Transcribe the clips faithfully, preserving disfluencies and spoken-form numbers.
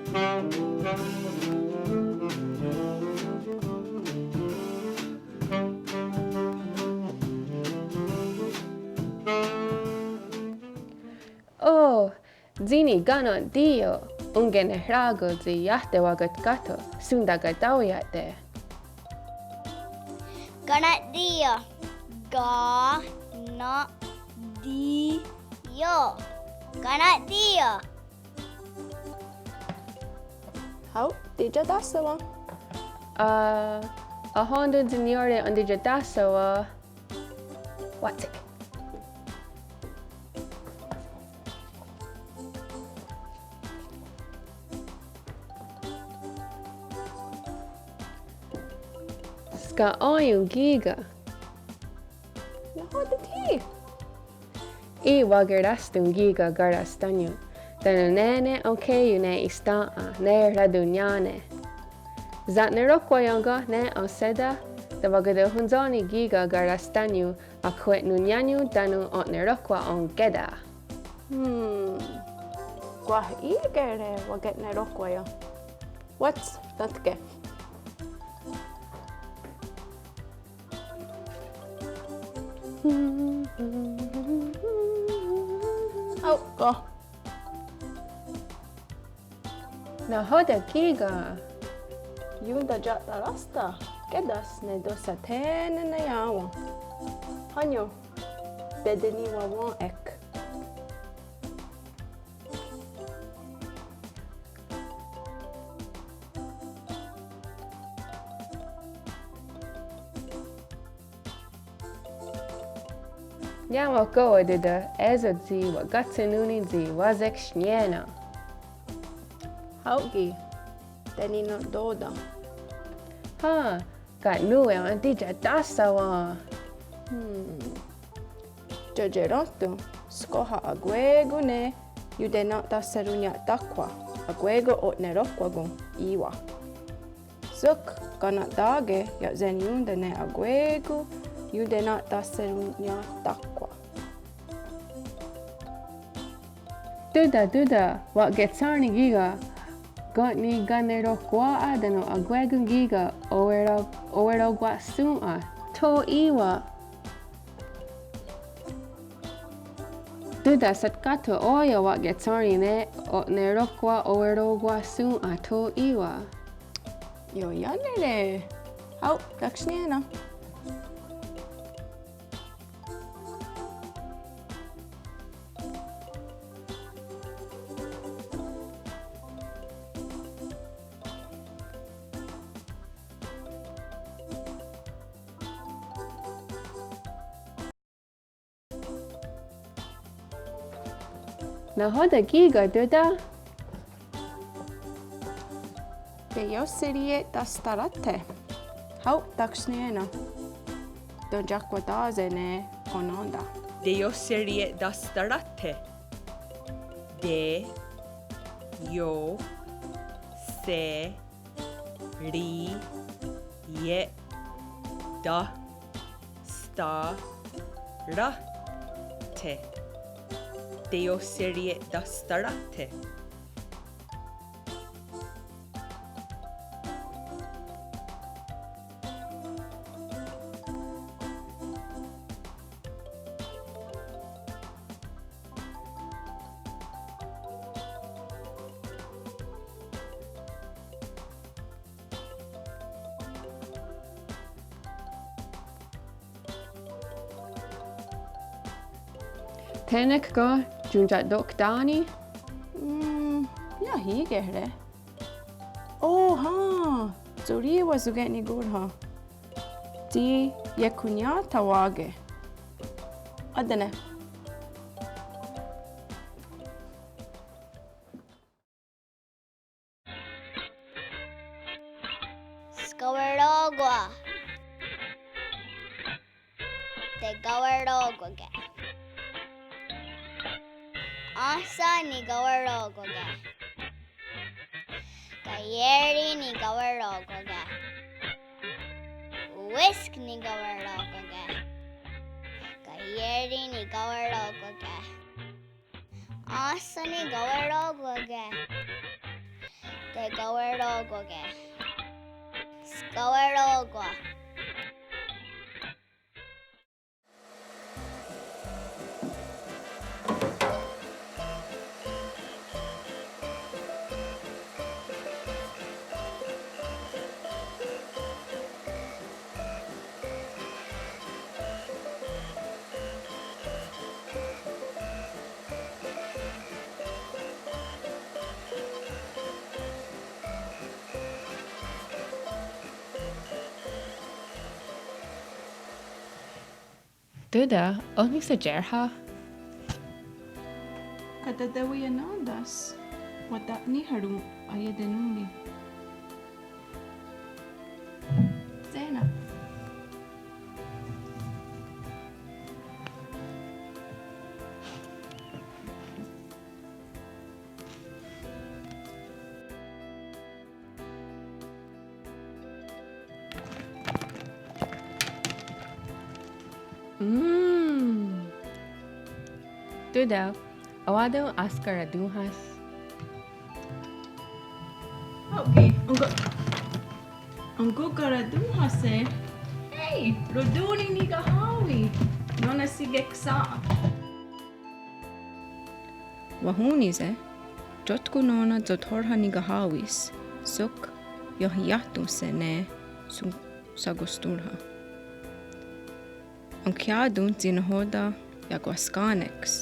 Ó:, tsi nika'nontí:io, ónhka ne rá:ko tsi iah tewakatkáhtho, shontakatáweia'te'. Kanentí:io. Ka, nen, tí, io. Kanentí:io. Háo, tiya'táhsawen'. Ah, aón:ton' tsi niió:re entiya'táhsawen'. Wátsik. Ska'ó:ion' kí:ken. Nahò:ten' thí? Í:'i wa'keráhston' kí:ken karahstánion, tánon' nè:ne enké:ion' ne isten' ne ratonnién:ne'. Sa'neróhkwaion' ken ne ahséta', tewakatonhwentsó:ni kí:ken karahstánion akwe'nónniénion tánon' o'neróhkwa enkéta'. Hmm. Kwah í:kehre' wake'neróhkwaion'. Wáts, tén:ke. Háo, ken. Nahò:ten' kí:ken. Iontatia'taráhstha, kétas ne tóhsa thé:nen naiá:wen'. Hánio, teteniwawèn:'ek. Niá:wen' kó:wa Tóta, é:so tsi wa'katshennón:ni tsi wa'seksnié:nen'. Háo ki', tenina'tó:ten'. Hen, ka' nón:we entiya'táhsawen'. Hmm. Tiotié:rent, skó:ha akwé:kon ne iotena'tahserónnia'táhkhwa, akwé:kon o'neróhkwakon í:wa. Sok kana'tà:ke ia'sennién:tare' ne akwé:kon iotena'tahserónnia'táhkhwa. Tóta, Tóta, wa'ketshén:ri kí:ken, ken' nikanerohkwà:'a tánon' akwé:kon kí:ken owero-, owerokwa'shòn:'a tho í:wa. Tóta, satkáhtho ó:ia' wa'ketshén:ri ne o'nerohkwà:'a owerokwa'shòn:'a tho í:wa. Ioiánere'. Háo, taksnié:nen'. Nahò:ten' kí:ken, Tóta? Teioseriiehtastaráhte'. Háo, taksnié:nen'. Tontiahkwatá:se' ne onèn:ta. Teioseriiehtastaráhte'. Te, io, se, ri, ie, ta, sta, ra, the. Teioseriiehtastaráhte'. Thennek ken tiontia'toktá:ni? Mm, iah í:kehre'. Ó, hen, tsorì:wa'shòn:'a ne kí:ken. Tsi iehkhón:nia'tha' wà:ke'. Á:tene'. Skaweró:kwa. Tekaweró:kwake. Áhsen nikaweró:kwake. Kaié:ri nikaweró:kwake. Wísk nikaweró:kwake. Kaié:ri nikaweró:kwake. Áhsen nikaweró:kwake. Skawerò:kwake. Skawerò:kwa. Tóta, oh nihsatiérha? Katateweiennén:ta's, wata'níharon aietenón:ni. Tsena. Mm. Tóta, oh wá:ton' askaratón:hahs? Okay, onko, onko karatón:hahse'? Hey, rotón:ni nikahá:wi nó:nen sikeksà:'a. Wahón:nise', tiótkon nó:nen tsothórha nikahá:wis, sok iohiáhtonhse' ne shakostòn:ha. Onkhiá:ton tsi nahò:ten iakwaská:neks.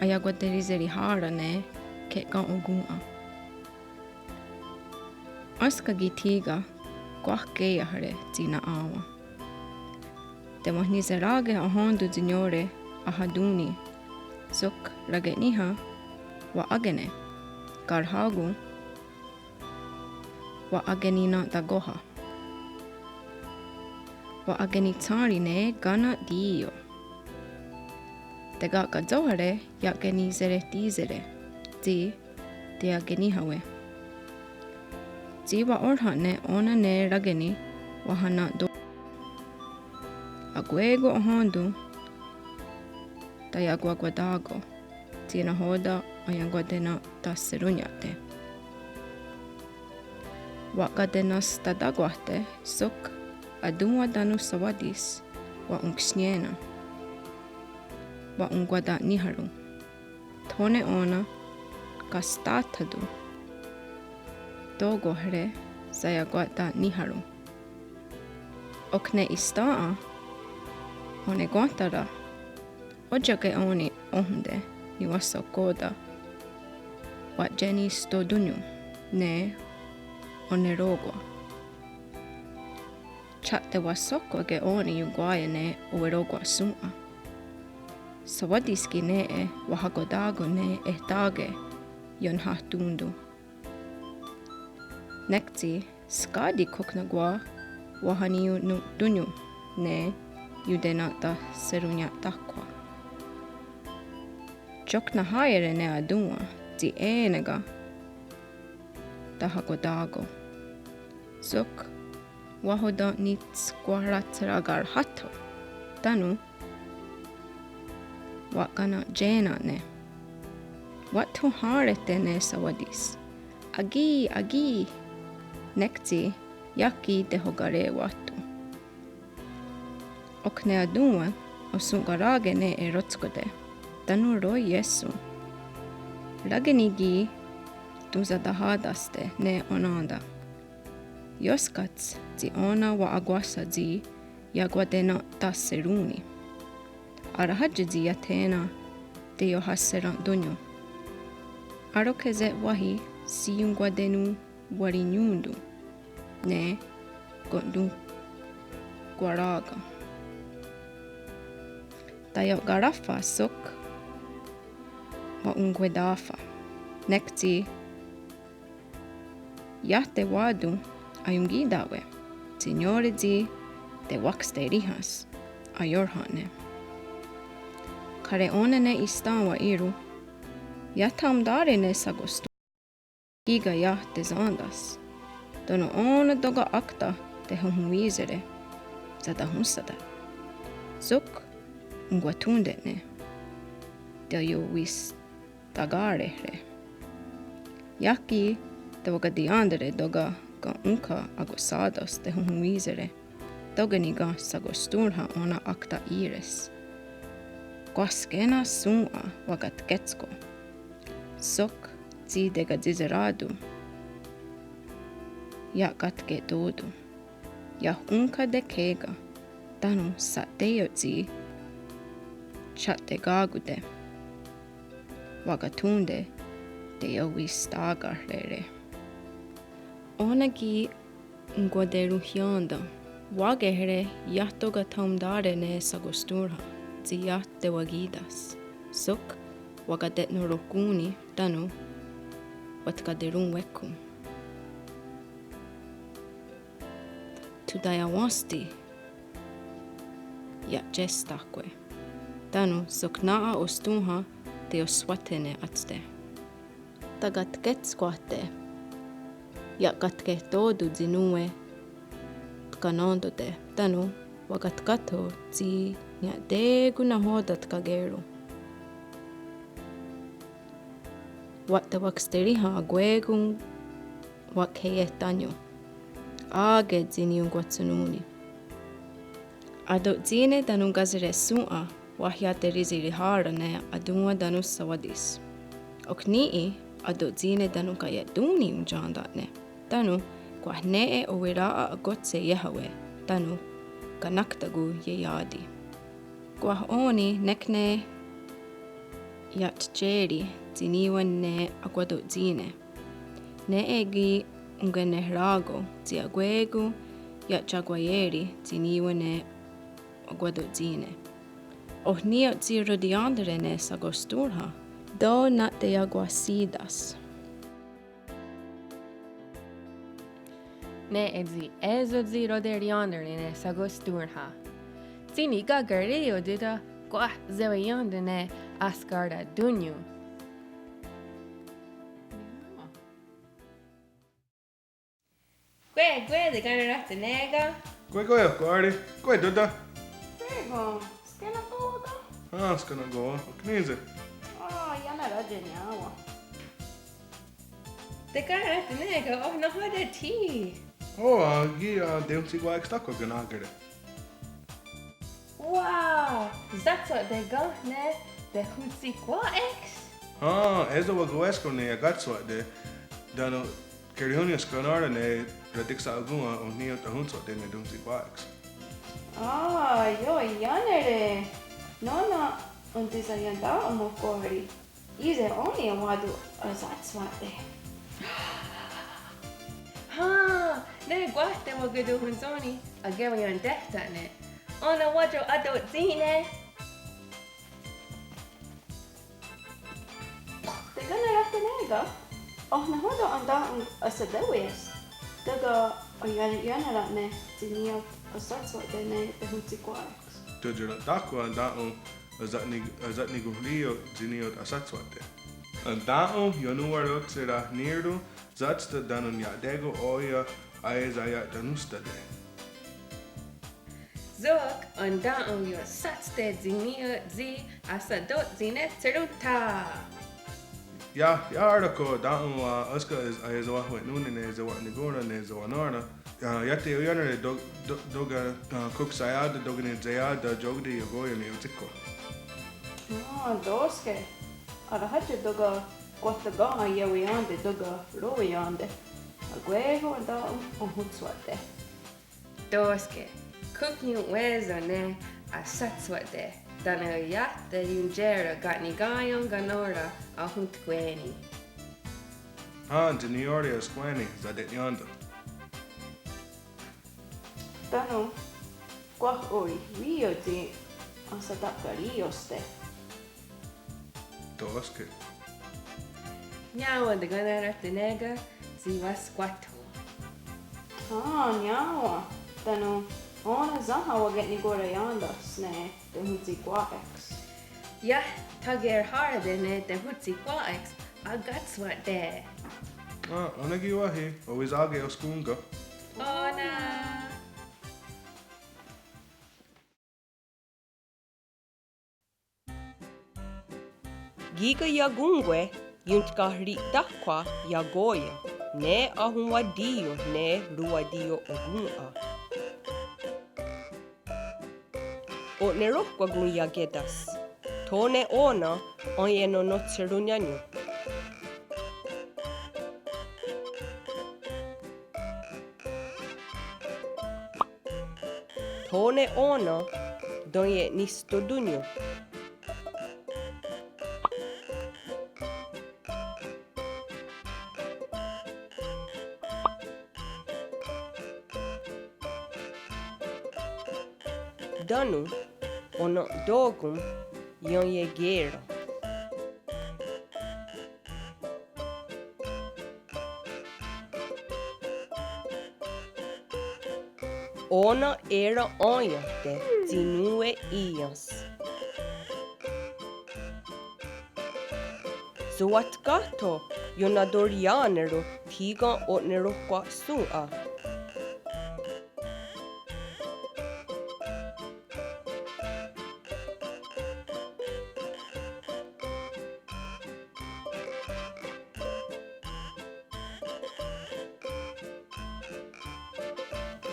Aiakwateriserihà:ra ne kekèn:ron kòn:'a. Énska ki' thí:ken kwah kè:iahre tsi na'á:wen'. Tewenhniserá:ke ohén:ton tsi niió:re ahatón:ni, sok rake'níha wa'ákene', karhá:kon wa'akenina'takóha. Wa'akenitshén:ri ne kana'tí:io. Teka'katsóhare ia'kenisere'tí:sere' tsi teiakeníhawe'. Tsi wa'órhen'ne' ó:nen ne rake'ní wahana'tó. Akwé:kon ohén:ton taiakwakwatá:ko tsi nahò:ten aiakwatena'tahserónnia'te'. Wa'katenenhstatákwahte' sok atón:wa tánon Sawátis wa'onkhsnié:nen'. Wa'onkwata'níharon'. Thó:ne ó:nen kastáthaton'. Tó:kwahre saiakwata'níharon'. Ok ne Ista, onekwénhtara'. Ótia'ke ó:ni óhonte niwahsohkò:ten wa'tienistotónnion' ne onerò:kwa. Tsi tewahsohkwá:ke ó:ni ionkwá:ien' ne oweró:kwa'shòn:'a. Sawátis ki' nè:'e wahakotá:ko ne ehtà:ke ionhahtón:ton'. Nek tsi ská:ti ok nahò:ten wahaniión:nion' ne iontena'tahserónnia'táhkhwa'. Tsi ok nahá:iere' ne atón:wa tsi è:neken tahakotá:ko. Sok wahontennitskwaratsherá:karhahto' tánon' wa'kana'tié:na'ne'. Wa'thohén:rehte' ne Sawátis. Akí, akí. Nek tsi iah ki' tehokarewáhton'. Ok ne atón:wa ohson'kará:ke ne erótskwates tánon' roiéshon. Rake'ní ki' tonhsatahá:taste' ne onén:ta. Ióskats tsi ó:nen wa'akwáhsa tsi iakwatena'tahserón:ni. Arahátie tsi iah thé:nen teiohaseren'tónnion'. Arókhehse' wáhi shionkwatennon'warinión:ton' ne kon'tonkwará:ken. Taio'karáhwen' sok wa'onkwetáhwen'. Nek tsi iah tewá:ton aionkì:ta'we', tsi niió:re tsi tewaksteríhens aiórhen'ne'. Kháre' ó:nen ne Ista wa'ì:ron', iah thaontá:re' ne shakostòn:'a. Kí:ken iah tesén:ta's. Tánon' ó:nen tóka' ákta tehonhonwí:sere', satahónhsatat. Sok onkwathón:te'ne' teiowístakarè:re'. Iah ki' tewakaterièn:tare' tóka' ken ónhka akohsá:tens tehonwí:sere'. Tóka' ni' ken shakostòn:rha ó:nen ákta í:re's. Kwah ské:nen shòn:'a wakatkétsko'. Sok tsi tekatsi'será:ton'. Iah katke'tó:ton'. Iah ónhka tekhè:ken tánon sha'té:ioht tsi. Sha'teká:konte'. Wakathón:te' teiowistakahrére'. Ó:nen ki' onkwateronhièn:ten'. Wà:kehre' iah tóka' thaontá:re' ne shakostòn:rha tsi iah tewakí:ta's. Sok wakate'nerohkón:ni' tánon wa'tkaterón:we'khon'. Tho taiawénhsti ia'tiestáhkwe'. Tánon sok nà:'a ostòn:ha teioswáthe' ne átste'. Takatkétskwahte'. Iah katke'tó:ton' tsi nón:we tkanón:tote'. Tánon wakatkáhtho' tsi nia'té:kon nahò:ten' tkakè:ron'. Wa'tewaksterí:hen akwé:kon wa'kheiehtánion'. Á:ke tsi niionkwatsonón:ni'. Ató:tsine' tánon' káhsere' shòn:'a wahiaterisirihá:ra' ne atòn:wa tánon' Sawátis. Ok ní:i ató:tsine' tánon' kaia'tón:ni' ontién:ta'ne'. Tánon' kwah nè:'e owirà:'a akótse' ieháwe' tánon' kanáktakon ieià:ti. Kwah ò:ni' nek ne ia'tié:ri tsi ní:wa ne akwató:tsine'. Nè:'e ki' onkenehrá:ko' tsi akwé:kon ia'tiakwaié:ri tsi ní:wa ne akwató:tsine'. Oh ní:ioht tsi roterièn:tare' ne shakostòn:rha, tó: na'teyakwahsí:ta's. Nè:'e tsi é:so tsi roterièn:tare' ne shakostòn:rha. Tsi nikakarì:yoht tóta' kwah seweién:tare' ne askaratónnion'. Kwe, kwe, tekanerahtené:ken. Kwe, kwe, Kári. Kwe, tóta'. Kwe, kwe. Skenakò:ten'? Ah, skenakò:ten. Ok ní:se? Ah, ienarà:te' niá:wen. Tekanerahtené:ken, oh nahò:ten' thí? Oh, ah, ki', ah, tehontshihkwà:'eks táhkwa kanákere'. Wow! Sáhswa'te' ken ne tehontshihkwà:'eks? Ah, é:so wa'kowéskon ne iah katswa'te'. Tánon' kerihónnien skanó:ra ne ratiksa'okòn:'a oh ní:ioht ahontswa'te' ne tehontshihkwà:'eks. Ah, ioiánere'. Nó:nen enhtí:sen ientà:'on, Kári. Í:se' ò:ni' enwá:ton' asáhswa'te'. Hen, ne kwah tewakatonhwentsó:ni akeweientéhta'ne'. Ó:nen wá:ton' ató:tsine'. Tekanerahtené:ken, oh nahò:ten' entà:'on ahsatáweies? Tóka' ioiánere' ne tsi ní:ioht asáhswa'te' ne tehontshihkwà:'eks. Tóka' táhkwa entà:'on ahsatni-, ahsatnikonhrí:io tsi ní:ioht asáhswa'te'. Entà:'on ionwarotsherahní:ron' sátste' tánon' ia'té:kon ó:ia' aiesaia'tanónhstate'. Sok entà:'on iohsátste' tsi ní:ioht tsi ahsató:tsine' tserón:tha'. Iah, iah, Kári, entà:'on, ah, énska aiesewahwe'nón:ni ne sewa'nikòn:ra ne sewa'nén:ra. Ah, iah teioiánere' tó-, tó-, tóka', ah, koksaià:ta, tóka' nitsaià:ta, tóka' tsi iokó:ien' ne otsíkwa'. Ah, tó:ske. Arohátste' tóka' kwah takén:ha ieweién:te' tóka' roweién:te'. Akwé:kon entà:'on ahontswa'te'. Tó:ske, kok niion'wé:sen ne ahsatswa'te', tánon' iah teiontié:ren' ken' nikáien kanó:ra ahontkwé:ni'. Hen, tsi niió:re' ahskwé:ni', saterièn:ta. Tánon' kwah owí:io tsi ahsata'karí:iohste'. Tó:ske. Niá:wen tekanerahtené:ken tsi wahskwáhtho'. Hen, niá:wen. Tánon' ó:nen sénha wake'nikonhraién:ta's ne tehontshihkwà:'eks. Iah takerhá:rate' ne tehontshihkwà:'eks akatswa'te'. Ah, ó:nen ki' wáhi, owí:sake' ohskón:ka. Ó:nen. Kí:ken iakón:kwe Iontkarihtáhkhwa iakó:ien ne ahonwatí:io ne ronwatí:io okòn:'a. O'neróhkwakon iakétas. Tho ne ó:nen enionontsheronniánion. Tho ne ó:nen tenie'nistotónnion. Tánon onen'kó:ken ien'iekè:ron. Ó:nen é:ren eniohte tsi nón:we í:iens. Sewatkáhtho ionatorià:neron thí:ken o'nerohkwa'shòn:'a.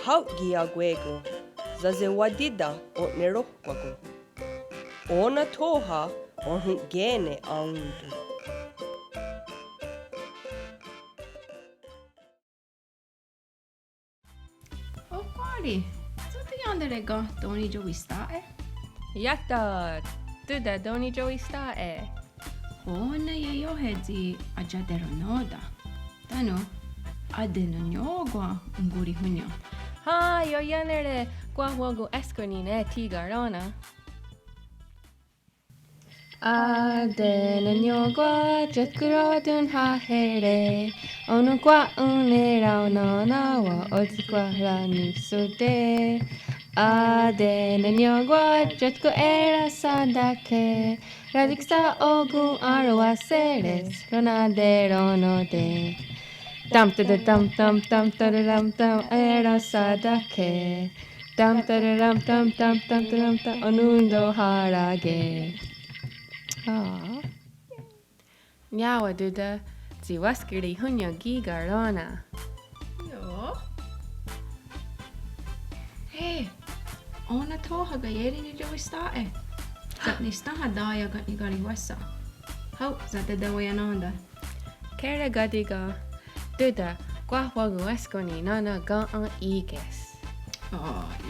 Hao' ki' akwé:kon, sasewatíta o'nerohkwá:kon. Ó:nen thó:ha ohrhon'kè:ne aón:ton. Ohkwá:ri, tsi teiéntare' ken tó: niyowistà:'e? Iah ta, Tóta, tó: niyowistà:'e. Ó:nen ieióhe tsi atia'terennó:ten. Tánon, atenenió:kwa onkorihónnien. Há, ioiánere' kwah wakon'wéskwani ne thí:ken ró:nen. Atenenió:kwa tiótkon raotonhà:here', ononkwa'ón:ne raonó:nen wa'otsi'kwahraníhsote'. Atenenió:kwa tiótkon erá:satate', ratiksa'okòn:'a rowa'shé:res ronaterennó:te'. Tam tararam tam tam tararam tam, erá:satate'. Tam tararam tam tam tam tararam tam, onontohará:ke'. Á. Niá:wen Tóta, tsi wahskerihónnien kí:ken ró:nen. Ió. Hé, ó:nen thó:ha kaié:ri niyowistà:'e. Sa'nisténha taiá:ken nikarihwésha. Háo' sateweiennén:ten'. Khere káti' ken, Tóta, kwah wakon'wéskwani nó:nen ken í:ke's. Á,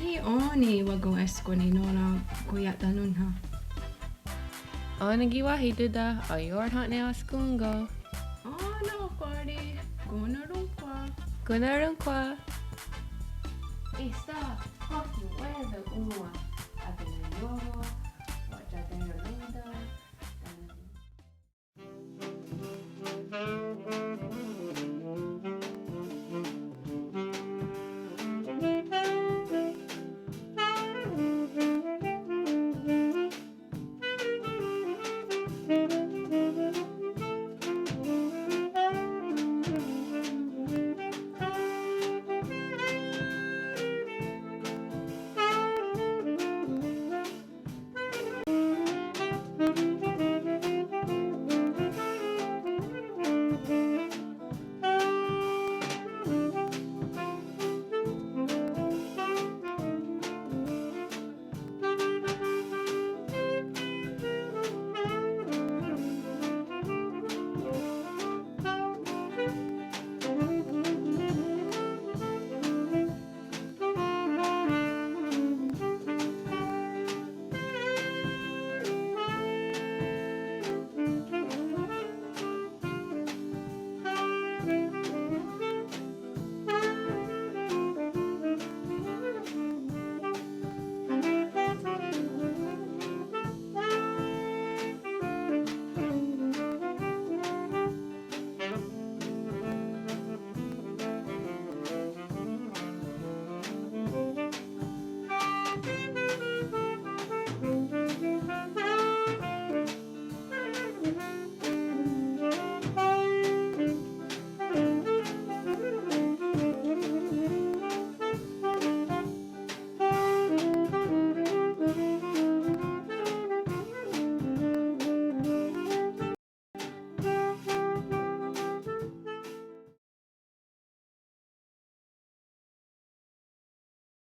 í:'i ó:ni wakon'wéskwani nó:nen kaia'tanónhna. Ó:nen ki' wáhi Tóta, aiohrha'ne ahskón:ko. Ó:nen ohkwá:ri, konnorónhkhwa. Konnorónhkhwa. Ísta, kwah niwé:sen òn:wa. Atenenió:kon